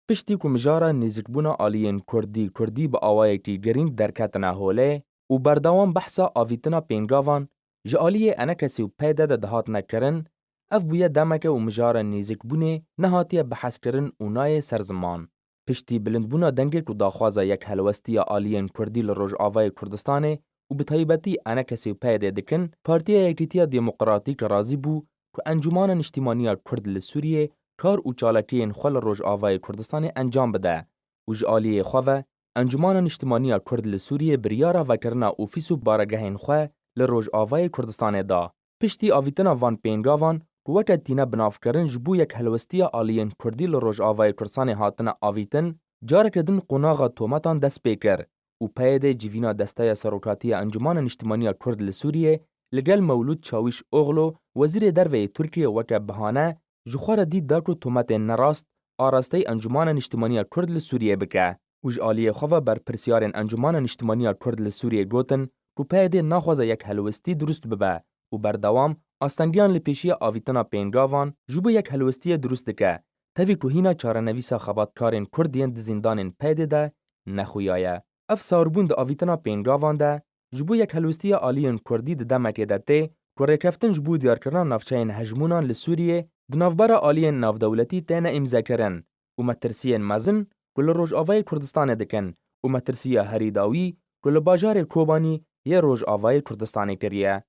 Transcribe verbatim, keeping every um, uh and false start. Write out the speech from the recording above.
Piştî ku mijara nêzîkbûna aliyên Kurdî, Kurdî bi awayekî girîng derketine holê û berdewam behsa avîtina pêngavan ji aliyê ENKSê û PYDê de dihatine kirin, ev bûye demeke û mijara nêzîkbûnê nehatiye bihezkirin û nayê ser ziman. Piştî bilindbûna dengê ku daxwaza yekhelwestiya aliyên Kurdî li Rojavayê Kurdistanê û bi taybetî ENKSê û PYDê dikin, Partiya Yekîtiya Demokratîk razî bû ku Encûmana Niştîmaniya Kurd li Sûriyê kar û çalakiyên xwe li Rojavayê Kurdistanê encam bide û ji aliyê xwe ve Encûmana Niştîmaniya Kurd li Sûriyê biryara vekirina ofîs û baregehên xwe li Rojavayê Kurdistanê da. Piştî avîtina van pêngavan ku weke tîne binavkirin ji bo yekhelwestiya aliyên Kurdî li Rojavayê Kurdistanê hatine avîtin, careke din qonaxa tometan dest pê kir û PYDê civîna desteya serokatiya Encûmana Niştîmaniya Kurd li Sûriyê li gel Mewlûd Çawîş Oxlo, wezîrê derve yê Tirkiyê weke bihane ji xwe re dît da ku tometên nerast arasteyî Encûmana Niştîmaniya Kurd li Sûriyê bike û ji aliyê xwe ve berpirsiyarên Encûmana Niştîmaniya Kurd li Sûriyê gotin ku PYDê naxwaze yekhelwestî dirust bibe û berdewam astengiyan li pêşiya avîtina pêngavan ji bo yekhelwestiyê dirust dike, tevî ku hîna çarenivîsa xebatkarên Kurd yên di zîndanên PYDê de nexuyaye. Ev sarbûn di avîtina pêngavan de ji bo yekhelwestiya aliyên Kurdî di demekê de tê ku rêkeftin ji bo diyarkirina navçeyên hejmûnan li Sûriyê di navbera aliyên navdewletî têne îmzekirin û metirsiyên mezin ku li Rojavayê Kurdistanê dikin û metirsiya herî dawî ku li bajarê Kobanî yê Rojavayê Kurdistanê kiriye.